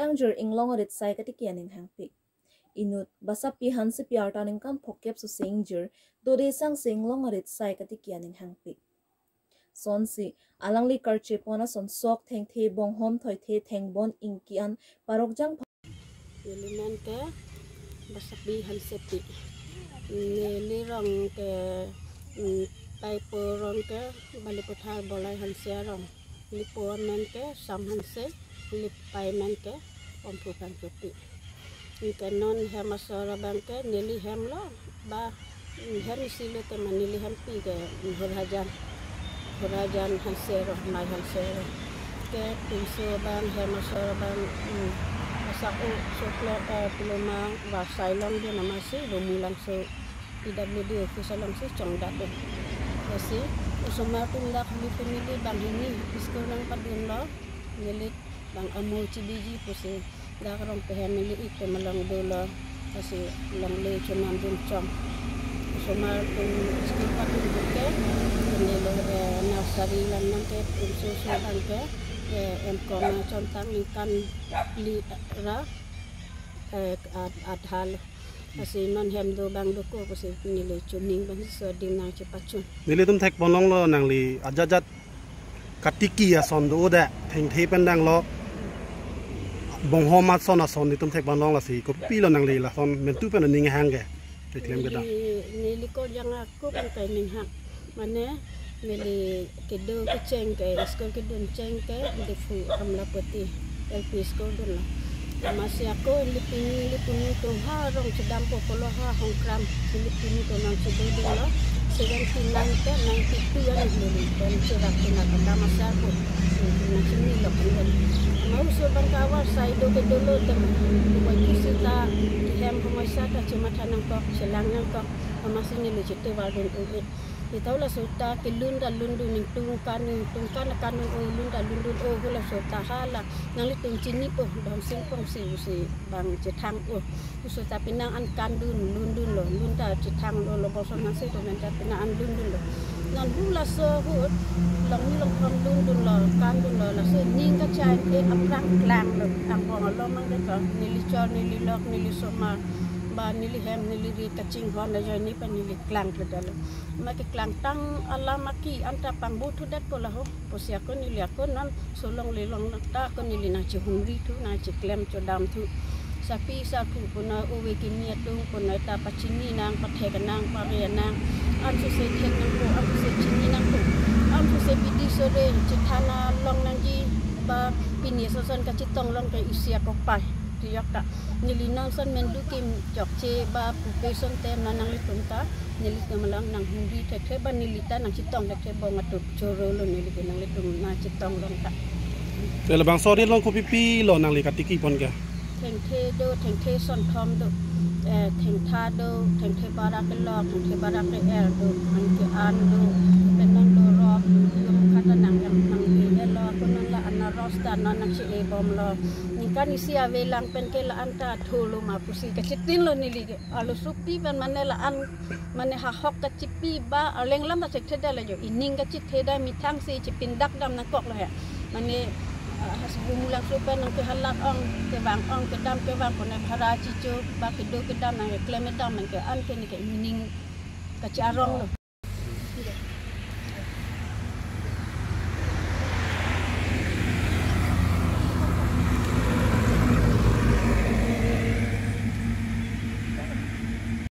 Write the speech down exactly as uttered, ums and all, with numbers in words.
Ingjir inglong arit sai katiki aning hangpik. Inut Basapi Hansepi arta ningkan phokep sose ingjir, dode sangse inglong arit sai katiki aning hangpik. Sonsi, alangli karchepon ason sok thengthe bonghom thoithe thengbon ingki an parokjang. Neli men ke Basapi Hansepi. Neli rong ke, mm, paipo rong ke Balipathar Bolai Hanse arong. Neli po men ke Sam Hanse, neli pai men ke Omphu Pangchopi. Anke non hem asor abang ke neli hem lo, ba, mm, hem isi lo, tema neli hempi ke, mm, Hurhajan. Hurhajan Hanse ro, Mai Hanse ro. Ke pinso abang, hem asor abang, mm, asa o soklo, eh, puloma, Varsai longdun amatsi, Romulangso P W D office alongsi chongdat do. Lasi, osomar atum dak huli family banghini school nangpadunlo, neli bang amo chibiji pusi dak rong pe hem ili ik tema long dolo, lasi longle chonam dun chong. Osomar atum school padun ke, neli, eh, nursery lang nang ke, pinso so bang ke, eh, M.Com chontang ningkan phli ra, eh, ad-, adhal. Lasi non hem do bang doko pusi neli chuning bang so adim nangchepachun. Nelitum thekpon longlo nangli ajat ajat katiki ason do-o de, thengthe pen danglo, bonghom ason ason nelitum thekpon long, lasi kopilo nangli lason mentu pen aning hang ke keklem kedam. Neli, neli ko jang ako pen kai ning hang. Mane, neli kedo kecheng ke, school kedun cheng ke, Diphu Amlapati L P school dunlo. Amatsi ako, ili pini, ili pini atum ha rong chedampo pulo ha Hongkram, ili pini atum nangchedodunlo. Seventy nine ke, ninety two an neli pen cherap tina kedam asar po. Nangchini lo kedo. Amat oso bang ke Varsai do kedolo tema. Wai kusita, hem homoi sata chematha nangkok, chelang nangkok. Amatsi neli chete vardun ubi. Ita laso ta kelun ta lundun, ingtung kan, ingtung kan kan o, lun ta lundun o, hula so ta hala nanglitum chinipo, Dhamsing Pongsi si bang chethang o. Oso ta penang an kandun, lundunlo, lun ta chethanglo, lo boson nasi to men ta penang an lundunlo. Non hula so hu longnilong thom lundunlo, kandunlo, laso ning kachai ke aphrang klanglo, angbong along mang ke to, neli chor, neli lok, neli somar, ba neli hem, neli ri kachinghon ajoine pen neli klang kedalo. Ma keklangtang alam aki anta pangbu thudet po laho. Pusi ako neli ako non so longle longle ta ako neli nangchehumri thu, nangcheklem chodam thu. Sapi saku puna ove kimi atum puna ta pachini nang, pathek nang, pare nang. Ansose thek nangpo, ansose chini nangpo. Ansose bidi sore chethana long nangji, ba pini ason kachetong long ke isi ako pai. Tiyok ta. Neli non ason mendu kim chokche ba pupe ason te non nanglitum ta. Nelitum along nanghumri thekthe ba neli ta nangchetong thekthe bong atum chorolo neli ke nanglitum nangchetong long ta. Te labangso arit along kopipilo nangli katiki pon ke? Thengthe do, thengthe sonthom do, eh, thengtha do, thengthe barak kelok, thengthe barak ke-er do, anke an do, pen non do rok, yung kata nang yang nang di elo, ako non la anaros ta non nangche-e bomlo. Ningkan isi avelang pen ke la anta tholo ma pusi kachitinlo neli ke. Alo supi pen mane la an, mane ha hok kachipi ba, aleng lam ta chektheda la jo. Ining kachitheda methang si chipindak dam nangkoklo he. Mane, ah, has Romulangso pen nangkehalat ong, kevang ong, kedam kevang pone bhara chicho, ba kedo kedam nangkeklem dam nangke an ke neke ining kachi-aronglo.